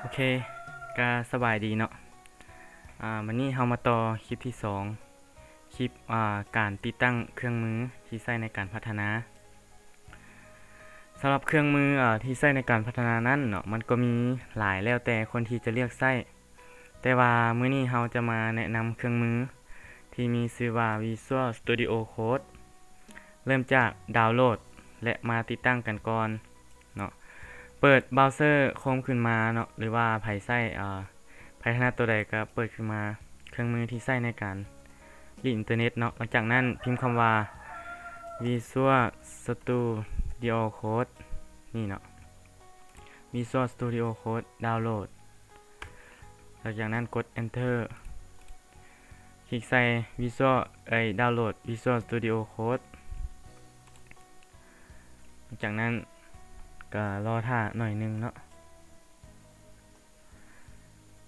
ໂອເຄ ກະສະບາຍດີເນາະ. ອາ ມື້ນີ້ເຮົາມາຕໍ່ຄລິບທີສອງ ຄລິບ ອາ ການຕິດຕັ້ງເຄື່ອງມືທີ່ໃຊ້ໃນການພັດທະນາ. ສຳລັບເຄື່ອງມື ອາ ທີ່ໃຊ້ໃນການພັດທະນານັ້ນເນາະ ມັນກໍມີຫຼາຍ ແລ້ວແຕ່ຄົນທີ່ຈະເລືອກໃຊ້. ແຕ່ວ່າມື້ນີ້ເຮົາຈະມາແນະນຳເຄື່ອງມືທີ່ມີຊື່ວ່າ Visual Studio Code. ເລີ່ມຈາກດາວໂຫຼດ ແລະ ມາຕິດຕັ້ງກັນກ່ອນເນາະ. ເປີດບຣາວເຊີໂຄຣມຂຶ້ນມາເນາະ ຫຼືວ່າໃຜໃຊ້ ອາ ໃຜຖະໜັດຕົວໃດກໍເປີດຂຶ້ນມາ ເຄື່ອງມືທີ່ໃຊ້ໃນການຫຼິ້ນອິນເຕີເນັດເນາະ. ຫຼັງຈາກນັ້ນພິມຄຳວ່າ Visual Studio Code ນີ້ເນາະ. Visual Studio Code ດາວໂຫຼດ. ຫຼັງຈາກນັ້ນກົດ Enter ຄລິກໃສ່ Visual ເອີຍ ດາວໂຫຼດ Visual Studio Code. ຫຼັງຈາກນັ້ນກໍລໍຖ້າໜ້ອຍໜຶ່ງເນາະ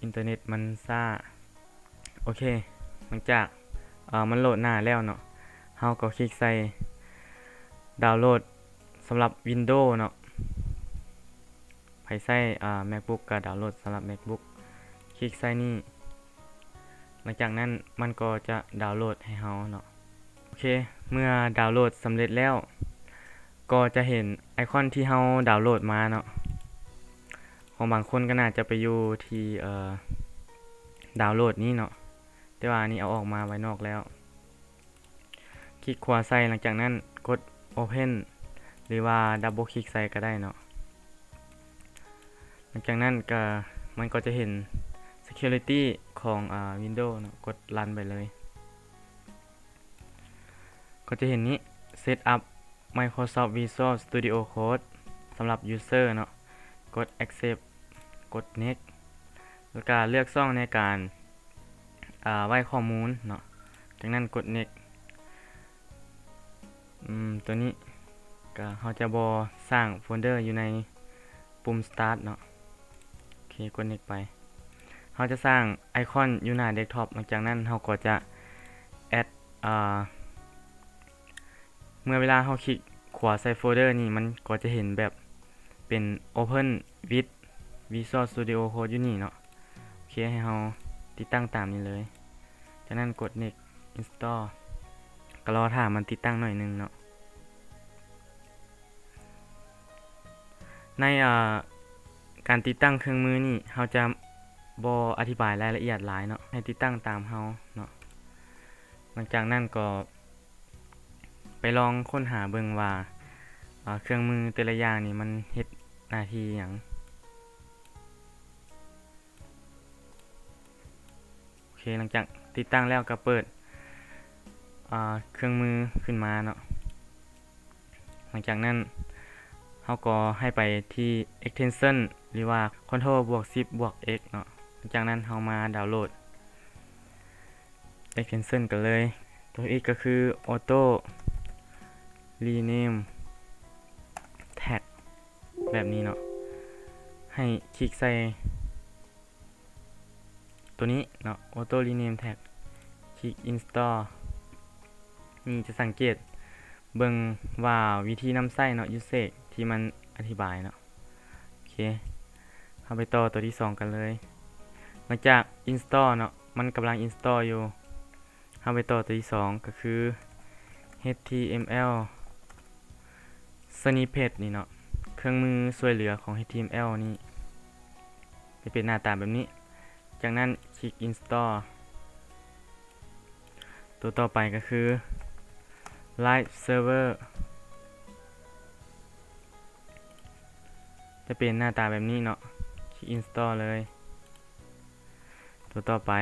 ອິນເຕີເນັດມັນຊ້າ. ໂອເຄ ຫຼັງຈາກ ເອີ ມັນໂຫຼດໜ້າແລ້ວເນາະ ເຮົາກໍຄລິກໃສ່ດາວໂຫຼດສຳລັບ Windows ເນາະ. ໃຜໃຊ້ ອາ MacBook ກໍດາວໂຫຼດສຳລັບ MacBook ຄລິກໃສ່ນີ້. ຫຼັງຈາກນັ້ນມັນກໍຈະດາວໂຫຼດໃຫ້ເຮົາເນາະ. ໂອເຄ ເມື່ອດາວໂຫຼດສຳເລັດແລ້ວ ກໍຈະເຫັນໄອຄອນທີ່ເຮົາດາວໂຫຼດມາເນາະ. ຂອງບາງຄົນກໍໜ້າຈະໄປຢູ່ທີ່ ເອີ ດາວໂຫຼດນີ້ເນາະ ແຕ່ວ່າອັນນີ້ເອົາອອກມາໄວ້ນອກແລ້ວ. ຄລິກຂວາໃສ່ ຫຼັງຈາກນັ້ນກົດ Open ຫຼືວ່າ Double ຄລິກໃສ່ກໍໄດ້ເນາະ. ຫຼັງຈາກນັ້ນກໍ ມັນກໍຈະເຫັນ Security ຂອງ ອາ Windows ເນາະ ກົດ Run ໄປເລີຍ. ກໍຈະເຫັນນີ້ Set up Microsoft Visual Studio Code ສຳລັບ User ເນາະ. ກົດ Accept ກົດ Next ແລ້ວກໍເລືອກຊ່ອງໃນການ ອາ ໄວ້ຂໍ້ມູນເນາະ. ຈາກນັ້ນກົດ Next. ອືມ ຕົວນີ້ກໍເຮົາຈະບໍ່ສ້າງໂຟນເດີຢູ່ໃນປຸ່ມ Start ເນາະ. ໂອເຄ ກົດ Next ໄປ. ເຮົາຈະສ້າງໄອຄອນຢູ່ໜ້າ Desktop. ຫຼັງຈາກນັ້ນເຮົາກໍຈະ Add ອາ ເມື່ອເວລາເຮົາຄລິກຂວາໃສ່ໂຟນເດີນີ້ ມັນກໍຈະເຫັນແບບເປັນ Open with Visual Studio Code ຢູ່ນີ້ເນາະ. ໂອເຄ ໃຫ້ເຮົາຕິດຕັ້ງຕາມນີ້ເລີຍ. ຈາກນັ້ນກົດ Next Install ກໍລໍຖ້າມັນຕິດຕັ້ງໜ້ອຍໜຶ່ງເນາະ. ໃນ ອາ ການຕິດຕັ້ງເຄື່ອງມືນີ້ ເຮົາຈະບໍ່ອະທິບາຍລາຍລະອຽດຫຼາຍເນາະ ໃຫ້ຕິດຕັ້ງຕາມເຮົາເນາະ. ຫຼັງຈາກນັ້ນກໍໄປລອງຄົ້ນຫາເບິ່ງວ່າ ອາ ເຄື່ອງມືແຕ່ລະຢ່າງນີ້ມັນເຮັດໜ້າທີ່ຫຍັງ. ໂອເຄ ຫຼັງຈາກຕິດຕັ້ງແລ້ວກໍເປີດ ອາ ເຄື່ອງມືຂຶ້ນມາເນາະ. ຫຼັງຈາກນັ້ນເຮົາກໍໃຫ້ໄປທີ່ Extension ຫຼືວ່າ Control ບວກ Shift ບວກ X ເນາະ. ຫຼັງຈາກນັ້ນເຮົາມາດາວໂຫຼດ Extension ກັນເລີຍ. ຕົວອີກກໍຄື Auto Rename Tag ແບບນີ້ເນາະ. ໃຫ້ຄລິກໃສ່ ຕົວນີ້ເນາະ Auto Rename Tag ຄລິກ Install ນີ້ຈະສັງເກດເບິ່ງວ່າວິທີນຳໃຊ້ເນາະ Usage ທີ່ມັນອະທິບາຍເນາະ. ໂອເຄ ເຮົາໄປຕໍ່ຕົວທີສອງກັນເລີຍ. ຫຼັງຈາກ Install ເນາະ ມັນກຳລັງ Install ຢູ່ ເຮົາໄປຕໍ່ຕົວທີສອງກໍຄື HTML Snippet ນີ້ເນາະ ເຄື່ອງມືຊ່ວຍເຫຼືອຂອງ HTML ນີ້ຈະເປັນໜ້າຕາແບບນີ້. ຈາກນັ້ນຄລິກ Install. ຕົວຕໍ່ໄປກໍຄື Live Server ຈະເປັນໜ້າຕາແບບນີ້ເນາະ ຄລິກ Install ເລີຍ. ຕົວຕໍ່ໄປ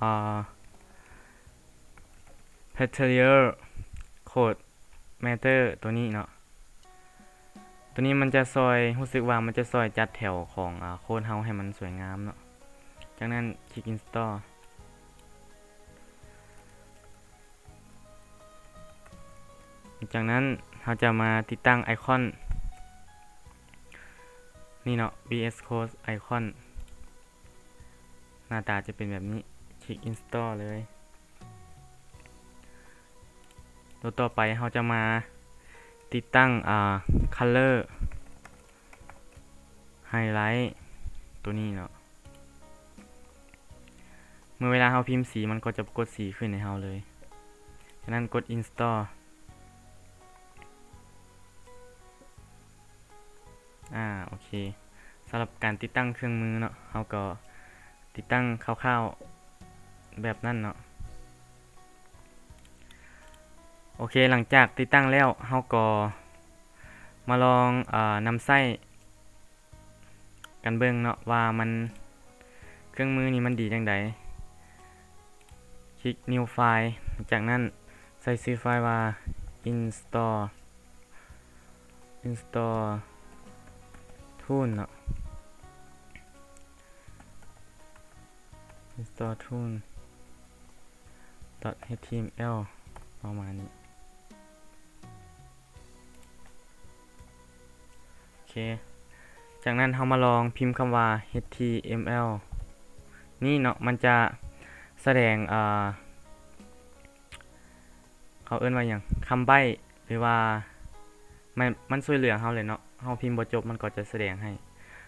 ອາ Pantelier Code Master ຕົວນີ້ເນາະ. ຕົວນີ້ມັນຈະຊ່ອຍ ຮູ້ສຶກວ່າມັນຈະຊ່ອຍຈັດແຖວຂອງ ອາ ໂຄດເຮົາໃຫ້ມັນສວຍງາມເນາະ. ຈາກນັ້ນຄລິກ Install. ຈາກນັ້ນເຮົາຈະມາຕິດຕັ້ງໄອຄອນນີ້ເນາະ VS Code ໄອຄອນ ໜ້າຕາຈະເປັນແບບນີ້ ຄລິກ Install ເລີຍ. ຕົວຕໍ່ໄປເຮົາຈະມາຕິດຕັ້ງ ອາ Color highlight ຕົວນີ້ເນາະ. ເມື່ອເວລາເຮົາພິມສີ ມັນກໍຈະປາກົດສີຂຶ້ນໃຫ້ເຮົາເລີຍ. ສະນັ້ນກົດ install. ອາ ໂອເຄ. ສຳລັບການຕິດຕັ້ງເຄື່ອງມືເນາະ, ເຮົາກໍຕິດຕັ້ງຄ່າວໆແບບນັ້ນເນາະ. ໂອເຄ, ຫຼັງຈາກຕິດຕັ້ງແລ້ວ, ເຮົາກໍມາລອງ, ເອີ, ນຳໃຊ້ກັນເບິ່ງເນາະ ວ່າມັນ, ເຄື່ອງມືນີ້ມັນດີຈັ່ງໃດ. ຄລິກ new file, ຈາກນັ້ນໃສ່ຊື່ໄຟລ໌ວ່າ install, install tool ເນາະ, install tool. dot html ປະມານນີ້. ໂອເຄ, ຈາກນັ້ນເຮົາມາລອງພິມຄຳວ່າ html ນີ້ເນາະ, ມັນຈະສະແດງ, ເອີ, ເຂົາເອີ້ນວ່າຫຍັງ, ຄຳໃບ້ ຫຼືວ່າ ມັນ, ມັນຊ່ວຍເຫຼືອເຮົາເລີຍເນາະ. ເຮົາພິມບໍ່ຈົບ ມັນກໍຈະສະແດງໃຫ້.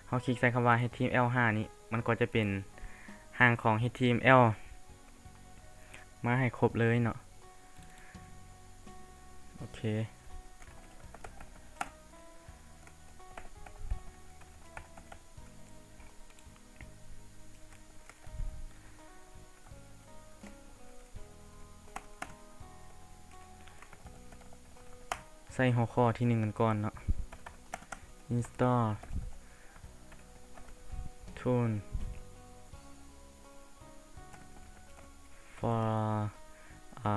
ເຮົາຄລິກໃສ່ຄຳວ່າ html ຫ້ານີ້, ມັນກໍຈະເປັນຮ່າງຂອງ html ມາໃຫ້ຄົບເລີຍເນາະ. ໂອເຄ. ໃສ່ຫົວຂໍ້ທີໜຶ່ງກັນກ່ອນເນາະ, install tool for, ເອີ,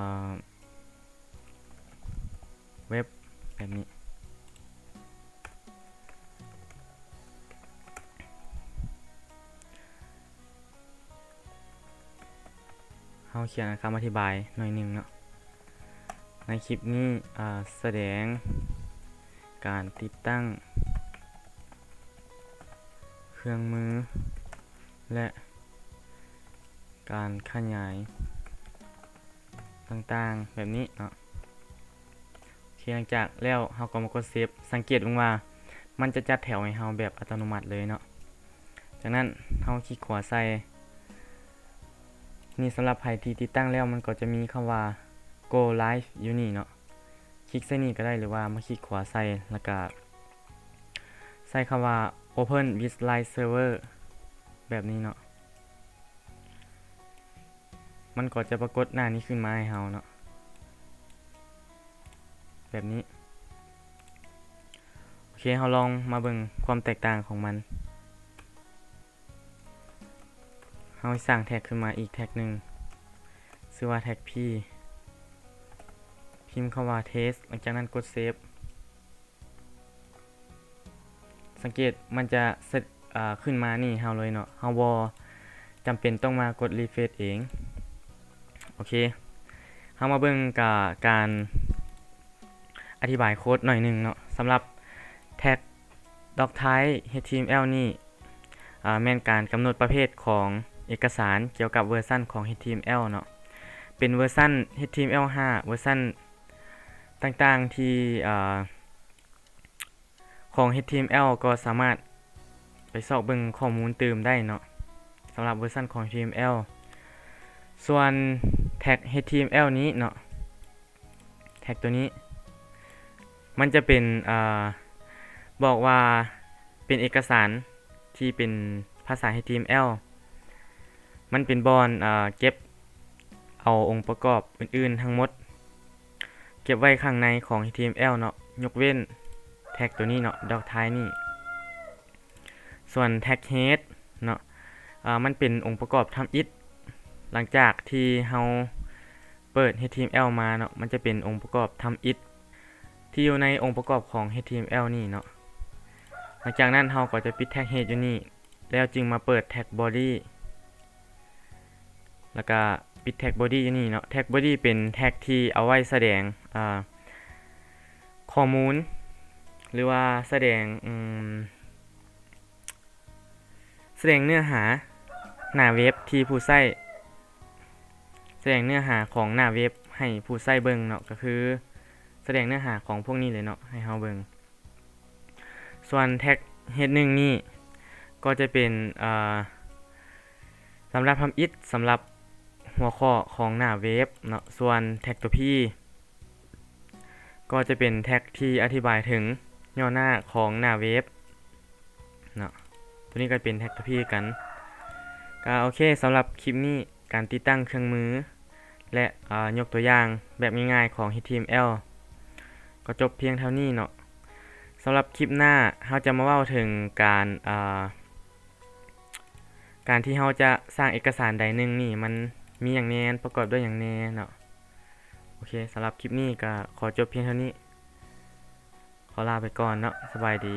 web ແບບນີ້. ເຮົາຂຽນຄຳອະທິບາຍໜ້ອຍໜຶ່ງເນາະ. ໃນຄລິບນີ້, ອາ, ສະແດງການຕິດຕັ້ງເຄື່ອງມື ແລະ ການຂະຫຍາຍຕ່າງໆ ແບບນີ້ເນາະ. ໂອເຄ, ຫຼັງຈາກແລ້ວເຮົາກໍມາກົດເຊບ. ສັງເກດເບິ່ງວ່າມັນຈະຈັດແຖວໃຫ້ເຮົາແບບອັດຕະໂນມັດເລີຍເນາະ. ຈາກນັ້ນເຮົາຄລິກຂວາໃສ່. ນີ້ສຳລັບໃຜທີ່ຕິດຕັ້ງແລ້ວ ມັນກໍຈະມີຄຳວ່າ go live ຢູ່ນີ້ເນາະ. ຄລິກໃສ່ນີ້ກໍໄດ້ ຫຼືວ່າມາຄລິກຂວາໃສ່ ແລ້ວກະໃສ່ຄຳວ່າ open with live server ແບບນີ້ເນາະ. ມັນກໍຈະປາກົດໜ້ານີ້ຂຶ້ນມາໃຫ້ເຮົາເນາະ ແບບນີ້. ໂອເຄ, ເຮົາລອງມາເບິ່ງຄວາມແຕກຕ່າງຂອງມັນ. ເຮົາສ້າງແທັກຂຶ້ນມາອີກແທັກໜຶ່ງ, ຊື່ວ່າແທັກ P. ພິມຄຳວ່າ test, ຫຼັງຈາກນັ້ນກົດ save. ສັງເກດມັນຈະ ເອີ ຂຶ້ນມານີ້ເຮົາເລີຍເນາະ, ເຮົາບໍ່ຈຳເປັນຕ້ອງມາກົດ refresh ເອງ. ໂອເຄ, ເຮົາມາເບິ່ງການອະທິບາຍໂຄດໜ້ອຍໜຶ່ງເນາະ. ສຳລັບ tag doctype html ນີ້ ອາ ແມ່ນການກຳນົດປະເພດຂອງເອກະສານກ່ຽວກັບເວີຊັນຂອງ html ເນາະ, ເປັນເວີຊັນ html ຫ້າ ເວີຊັນຕ່າງໆທີ່ ອາ ຂອງ html ກໍສາມາດໄປຊອກເບິ່ງຂໍ້ມູນຕື່ມໄດ້ເນາະ ສຳລັບເວີຊັນຂອງ html. ສ່ວນ tag html ນີ້ເນາະ, tag ຕົວນີ້ ມັນຈະເປັນ ອາ ບອກວ່າເປັນເອກະສານທີ່ເປັນພາສາ html. ມັນເປັນບ່ອນ ອາ ເກັບເອົາອົງປະກອບອື່ນໆທັງໝົດ ເກັບໄວ້ຂ້າງໃນຂອງ html ເນາະ, ຍົກເວັ້ນ tag ຕົວນີ້ເນາະ, doctype ນີ້. ສ່ວນ tag head ເນາະ, ອາ ມັນເປັນອົງປະກອບທຳອິດ ຫຼັງຈາກທີ່ເຮົາເປີດ html ມາເນາະ, ມັນຈະເປັນອົງປະກອບທຳອິດທີ່ຢູ່ໃນອົງປະກອບຂອງ html ນີ້ເນາະ. ຫຼັງຈາກນັ້ນເຮົາກໍຈະປິດ tag head ຢູ່ນີ້ ແລ້ວຈຶ່ງມາເປີດ tag body ແລ້ວກະປິດ tag body ຢູ່ນີ້ເນາະ. tag body ເປັນ tag ທີ່ເອົາໄວ້ສະແດງ ອາ ຂໍ້ມູນ ຫຼືວ່າສະແດງ ອືມ ສະແດງເນື້ອຫາໜ້າເວັບທີ່ຜູ້ໃຊ້, ສະແດງເນື້ອຫາຂອງໜ້າເວັບໃຫ້ຜູ້ໃຊ້ເບິ່ງເນາະ, ກໍຄືສະແດງເນື້ອຫາຂອງພວກນີ້ເລີຍເນາະ ໃຫ້ເຮົາເບິ່ງ. ສ່ວນ tag head ໜຶ່ງນີ້ ກໍຈະເປັນ ເອີ ລຳດັບທຳອິດສຳລັບຫົວຂໍ້ຂອງໜ້າເວັບເນາະ. ສ່ວນແທັກຕົວ P ກໍຈະເປັນແທັກທີ່ອະທິບາຍເຖິງຫຍໍ້ໜ້າຂອງໜ້າເວັບເນາະ. ຕົວນີ້ກໍເປັນແທັກຕົວ P ຄືກັນ. ກໍໂອເຄ, ສຳລັບຄລິບນີ້ ການຕິດຕັ້ງເຄື່ອງມື ແລະ ເອີ ຍົກຕົວຢ່າງແບບງ່າຍໆຂອງ ເອັດທີເອັມແອລ ກໍຈົບພຽງເທົ່ານີ້ເນາະ. ສຳລັບຄລິບໜ້າ ເຮົາຈະມາເວົ້າເຖິງການ ເອີ ການທີ່ເຮົາຈະສ້າງເອກະສານໃດໜຶ່ງນີ້ ມັນມີຫຍັງແດ່ ປະກອບດ້ວຍຫຍັງແດ່ເນາະ. ໂອເຄ, ສຳລັບຄລິບນີ້ກໍຂໍຈົບພຽງເທົ່ານີ້. ຂໍລາໄປກ່ອນເນາະ. ສະບາຍດີ.